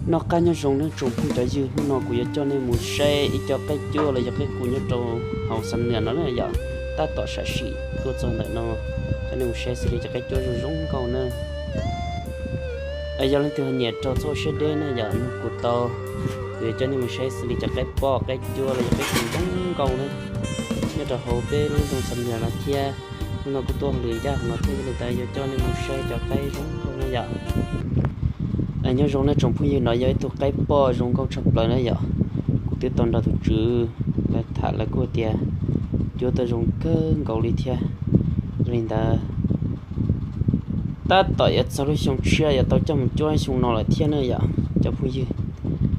Noj qab nyob zoo nawb tsoom phooj cov ywg, hnub no kuv yuav coj nej mus saib ib co qaib cuab los yog qaib qus nyob rau hauv Xam Nuas no na yom. Tab tom sam sim tuaj txog ntawm no, coj nej mus saib xws li cov qaib cuab zoo zoo nkauj na. Yog leej twg ho nyiam raug txoj siab deb na yom, nug kuv tau, kuv yuav coj nej mus saib xws li cov qaib poj qaib cuab los yog qaib qus zoo nkauj na, nyob rau hauv peb lub nroog Xam Nuas no thiab. Hnub no kuv tuaj hauj lwm ncaj qhov no thiab, yog li ntawd yuav coj nej mus saib cov qaib zoo nkauj na yom. Nyob zoo nej tsoom phooj ywg, no yog ib tug qaib poj zoo nkauj tshaj plaws na yom. Kuv twb tau nrog tus tswv lawv tham, lawv kuj tias cuab tau zoo kawg nkaus li thiab. Yog li ntawd, tab tom yuav txog lub xyoo tshiab yuav tau coj mus cuab xyoo no lawm thiab na yom. Cov phooj ywg,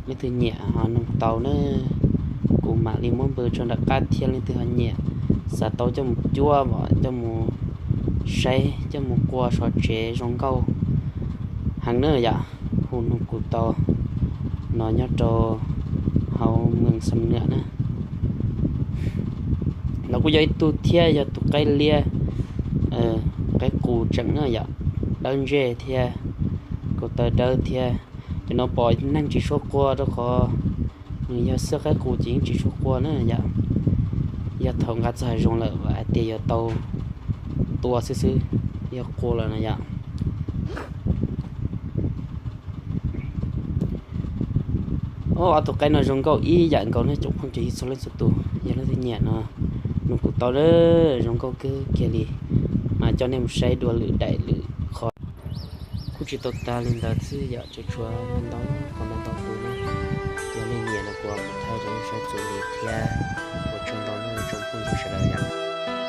leej twg nyiam ho nug tau na, kuv mam li muab npws tso nram qab thiab. Leej twg ho nyiam xav tau coj mus cuab, coj mus saib, coj mus qua so tsev zoo nkauj heev na yom, hu nug kuv tau. No nyob rau hauv moos Xam Nuas na. No kuj yog ib tug thiab, yog tus qaib liab, qaib qus tseem na yom, dawb ntseg thiab, ko taw dawb thiab. Cov no pom neeg tsis tshua qua rau qhov nws yog xwb, qaib qus ces yeej tsis tshua qua na yom. Yog thaum nqa txog hav zoov lawm hais tias yuav tau tua xwb xwb, yog qua lawm na yom. Ob tug qaib no zoo nkauj ib yam nkaus nej tsoom phooj cov ywg txhua leej txhua tus, yog leej twg nyiam no nug kuv tau, zoo nkauj kawg kiag li. Mas coj nej mus saib dua lwm daim lwm qhov. Kuj tsis tau tag li ntawd xwb yom, tseem tshuav ntau ntau tus na. Yog nej nyiam no kuv mam thaij rau nej saib txuas li thiab. Ua tsaug ntau nej tsoom phooj ywg sawv daws yom.